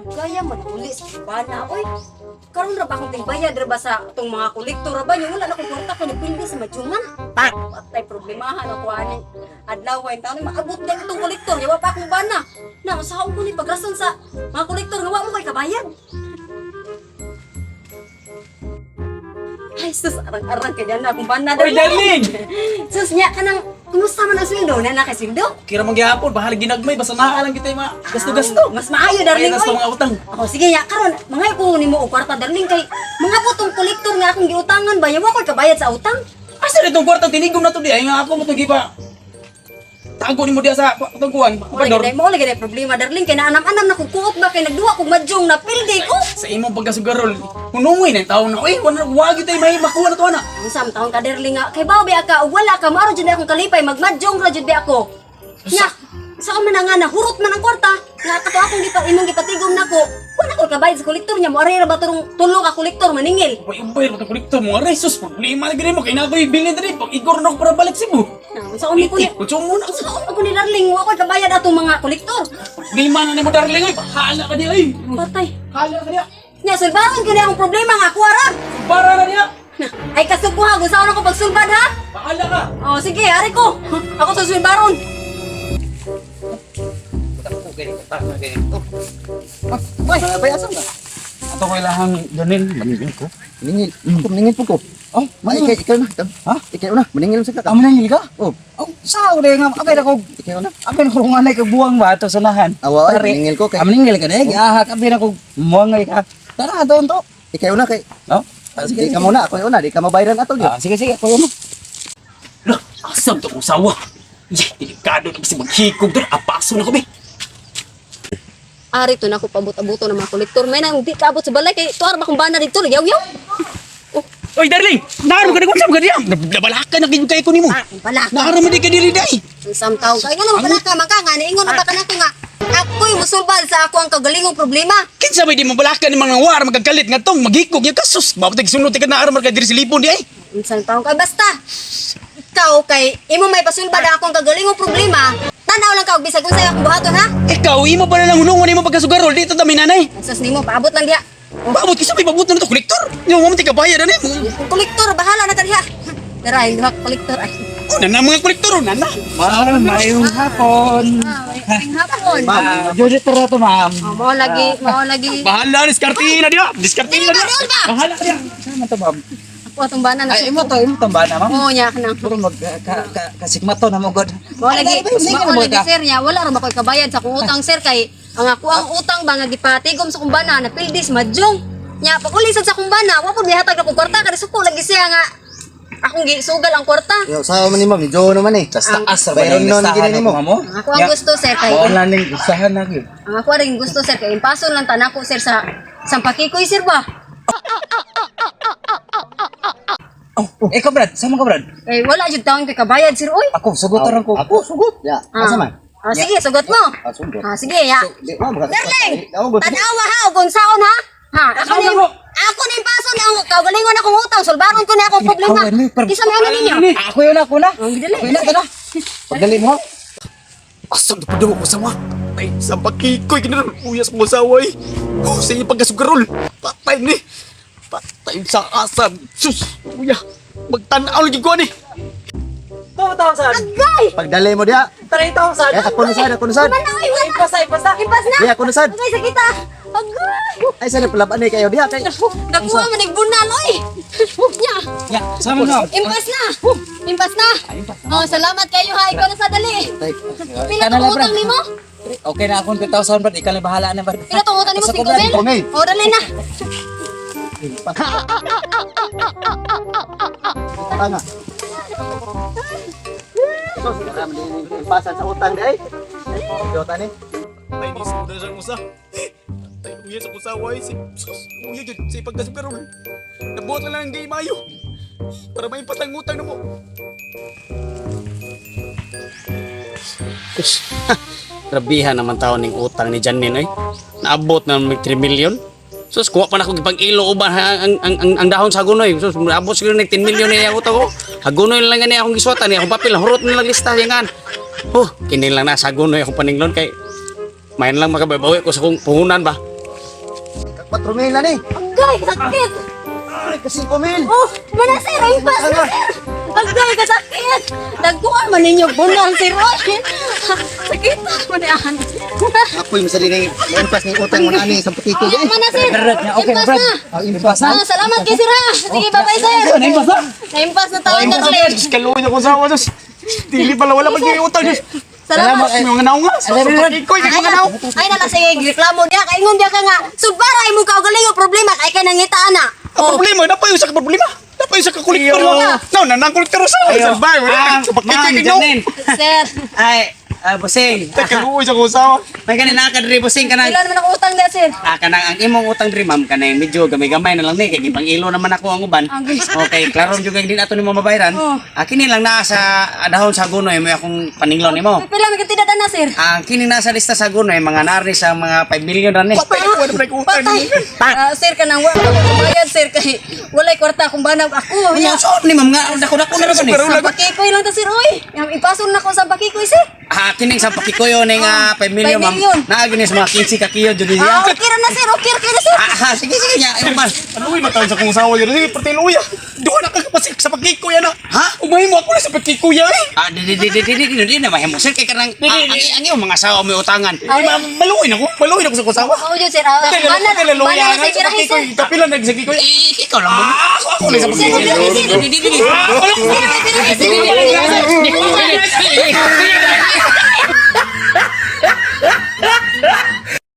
Gaya man uli sa bana, oy. Karon ra ba akong tingbayad ra ba sa atong mga kolektor ra ba? Yung wala na akong kwarta ko nagpildi sa madyungan. Patay problemahan ako ani. Adlaw ay taon maabot na itong kolektor, yawa pa akong bana. Na usahaon ko ni pagrason sa mga kolektor nga wa mo kay kabayad. Ay sus, arang-arang kay na akong bana. Oy, darling! Sus nya kanang kumusta man ang sweldo na na kay sweldo? Kira mong gihapon, bahala ginagmay, basta naalang kita yung mga gasto-gasto. Mas maayo, darling. Kaya sa Oy. mga utang. Ako, sige ya, karon mga ko nimo og kwarta, darling, kay mga butong kolektor nga akong giutangan ba, yawa ko'y kabayad sa utang. Asa na itong kwarta, tinigom na to di. Ay nga ako mo itong gipa. Tago ni mo diya sa itong kuwan. Mo lagi na, mo lagi na problema, darling, kay naanam-anam na kog kuot ba kay nagduwa kog madyong na pildi ko. Sa imong pagkasugarol, hunungoy na yung tao na, uy, wala, wag ito may makuha na to, ana. Unsa man taon ka, darling, nga kay bawo ba ka og wala ka maaro jud na akong kalipay magmadyong ra jud ba ako. Nya, sa man na nga nahurot man ang kwarta nga kato akong gipa imong gipatigom nako. Wala ko'y kabayad sa kolektor niya mo ari ra ba turong tulo ka kolektor maningil. Ubay, ubay, itong kolektor mo, aray, sus, problema na ganun mo, kaya na ako ibilin na rin, pag igor na ako para balik sa mo. Na, unsa man ko ni Kutso mo na. Unsa man ko ni darling, wa ko'y kabayad atong mga kolektor. Problema na ni mo, darling, uy, bahala ka niya, uy. Patay. Bahala ka niya. Nya, sulbaron ko na akong problema nga ako ara. Para na niya. Na, ay kasugbuha, gusto na ko pagsulbad ha. Bahala ka. Oh, sige, ari ko. Ako sa sulbaron. Bay, bay asa ka? Ato ko ilahang ganin, maningil ko. Maningil. Ako maningil po ko. Oh, Ay, maningil. ikaw, ikaw na, ikaw. Ha? Ikaw na, maningil sa ka. Ah, maningil ka? Oh, Oh, sao de nga abay na ko. ikaw na. Abay na ko nga nay buwang ba ato sanahan. Awa, ay, Tari. maningil ko kay. Ah, maningil ka de. Ah, abay na ko muwang ay ka. Tara ato to. Ikaw na kay. Oh, Di ka muna, ako una, di ka mabayaran ato gyud. Ah, sige sige, ako mo. Lah, asam to kong sawa. Yeh, delikado na kasi maghikog doon. Apaso na kami. Ari to na ko pabot-abuto ng mga kolektor. May nang di kaabot sa balay kay tuar ba kong bana dito, yaw-yaw. Oh, Oy, darling! Naaro ka na kung saan ka niya! Nabalakan na kayo kayo ko nimo. Wala. Naaro mo di ka diri day. Ang samtaw kay ngano man ka man ka nga niingon na ba kanako nga ako'y musulbad sa ako ang kagalingong problema. Kinsa may di mabalakan ni mga war magkagalit nga tong maghikog ya kasus. Mabot sunod ka naaro man ka diri sa lipon di ay. Unsang taong kay basta ikaw kay imo may pasulbad ang akong kagalingong problema. Tanaw lang ka og bisag unsay akong buhaton ha. Ikaw imo pa na lang hulungon nimo pagkasugarol dito ta nanay. Sus nimo paabot lang diha. Paabot kinsa may paabot na to kolektor. Yung mo man ti kabayad ani. Kung kolektor, bahala na ka diha. Dara, yung duha ka kolektor. Ay. Una na mga kolektor, una na. Ma'am, mayong hapon. Maayong hapon. Ah, Judith tara to, ma'am. Oh, mao lagi, mao lagi. Bahala diskartina diha. Diskartina Dili diha. ba, dili ba? Bahala diha. Saan man to, ma'am? Ako atong bana na. Ay, imo to ba na, ma'am? Oo nya kanang. Puro mag ka, ka, kasigmato na mo god. Mao lagi, Ay, maningil mao mo lagi ka. sir nya, wala ra ba ko'y kabayad sa akong utang sir kay ang ako ang utang ba nga gipatigom sa akong bana na pildis madjong. Nya pag uli sad sa akong bana, wa pud mihatag akong kwarta kay suko lagi siya nga akong gisugal ang kwarta. Yo, sao man nimo, medyo naman eh. Sa taas ra ba Bayaran ning nun listahan gini ako, nimo. ma'am, oh? Ang ako ang gusto sir kay Wala ning listahan na gyud. ang ako rin gusto sir kay impason lang tanako sir sa Sampakikoy sir ba. Oh, ikaw Brad, sama ka Brad. Eh wala jud taon kay kabayad sir oy. Ako sugot ra ko. Ako sugot. Ya, asa man? Ah, sige, sugot mo. Ah, sugot. Ah, sige, ya. Di, ma'am, Darling, Oh, good. tanawa ha, og unsaon ha? Ha, ako ni paso na ang kaugalingon akong utang, sulbaron ko na akong problema. Ikaw, ano, Kisa may ano ninyo? Ako yun, ako na. Ang gidali. Ako yun na, tara. Pagdali mo. Asam to padaw ko sawa. Ay, sa pakikoy ginaron uyas mo saway. Oh, sa iyong pagkasugarol. Patay ni. Patay sa asam. Sus, uya. Magtanaw lagi ko ani. 2,000. Agay! Pagdali mo diha. 3,000. Eh, ako na sad, ako na sad. Wala, ay, wala. Ipasa, ipasa. Ipas na. Di, ako na sad. Agay, sakita. Agay! Ay, sana palaban eh kayo diha kay. Nakuha man nagbunal, oy. Nya, Ya, sama na. impas na. Impas na. Oh, salamat kayo ha. Ikaw na sa dali. Tay. Pila Kana tong lang, utang Brad. nimo? Okay na akong 3,000 Brad. Ikaw lang bahala na Brad. Pila tong utang nimo? Basta ko, Brad. 5,000? Okay. Oh, dali na. Tanga. So, marami din yung pasan sa utang di ay. Jota ni. Patay ni suda siyang usa. Patay uya sa kusaway. Si sus, uya jud sa pagkasugarol. Nabuhat na lang ang game ayo. Para maimpas ang utang na mo. Grabihan naman tao ning utang ni Janine oy. Naabot na mig 3 million. Sus, kuha pa na ko gipang ilo uban ha, ang dahon sa hagunoy. Sus, naabot siguro nig 10 million niya utang ko. Hagunoy lang gani akong gisuwatan ni akong papel, hurot na lang lista yangan. Oh, kini lang na sa hagunoy akong paninglon kay Main lang makababawi ko sa kong puhunan ba. 4 mil na ni. Agay, kasakit. Ay, kasi 5 mil. Oh, mana sir, impas na sir. Agay, kasakit. Dagkuan man ninyo bunal sir. Oy. Sakit man yan. Apoy masali ni impas ni utang mo na ni sa pakikoy Oh, ay. mana sir. Brad, okay na, Impas Brad. na. Ah, impas na. Ah, salamat kay sir ha. Sige, bye-bye sir. Naimpas na. Naimpas na taon na sir. Diyos, kaluoy na kong sawa, Diyos. Dili pala wala mag-iutang, Diyos. Salamat. May mga naong nga. Sa pakikoy, may mga naong. Ay na lang sige, reklamo niya. Kaingon niya ka nga. Subara imong kaugalingon problema kay kay nangita ana. Ang problema, napay sa problema. Napay sa kolektor mo. No, nanang kolektor sa. Sa bay, Ah, sa pakikoy ma'am, kay no. Janine. Sir, Ay, busing. Kaluoy sa kong sawa. May kanin na ka diri busing kanang. pila naman ako utang niya sir. Ah, kanang ang imong utang diri ma'am kanang medyo gamay-gamay na lang ni kay gipang ilo naman ako ang uban. Okay, klaro jud kay din ato nimo mabayaran. Oh. Ah, kini lang naa sa dahon sa gunoy mo akong paninglo nimo. Pila man kitida na sir. Ang kini nasa lista sa gunoy mga naari sa mga 5 million ra ni. Patay ko na ko utang. Patay. Ah, sir kanang wa pa ko bayad sir kay walay kwarta akong banag ako. Ano so ni ma'am nga dako-dako na ra ba ni? Sa pakikoy lang ta sir oy. Yang ipason na ko sa pakikoy sir. Ah, kining sa pakikuyo ning 5 million 5 ma'am. million. Naa gini sa mga 15 ka kiyo jud Ah, niya. okay ra na sir, okay ra kayo na sir. Ah, sige sige nya, imong man. Kaluoy mataon sa kong sawa yun. Sige, parte luya. Duha na ka kapasik sa pakikoy ana. Ha? Umay mo ako na sa pakikoy ay. Ah, di di di di di di di di na mahimo sir kay kanang ang iyong mga asawa may utangan. Ay, maluoy na ko. Maluoy na ko sa kong sawa. Oo jud sir. Ah, bana Luya bana na na sa sir pirahe sir. pakikoy. Kapila na sa pakikoy. Eh, ikaw lang mo. Ah, ako na sa Sir, pakikoy. pirahe sir. Di di di di. Ah, ako Sir, pirahe sir.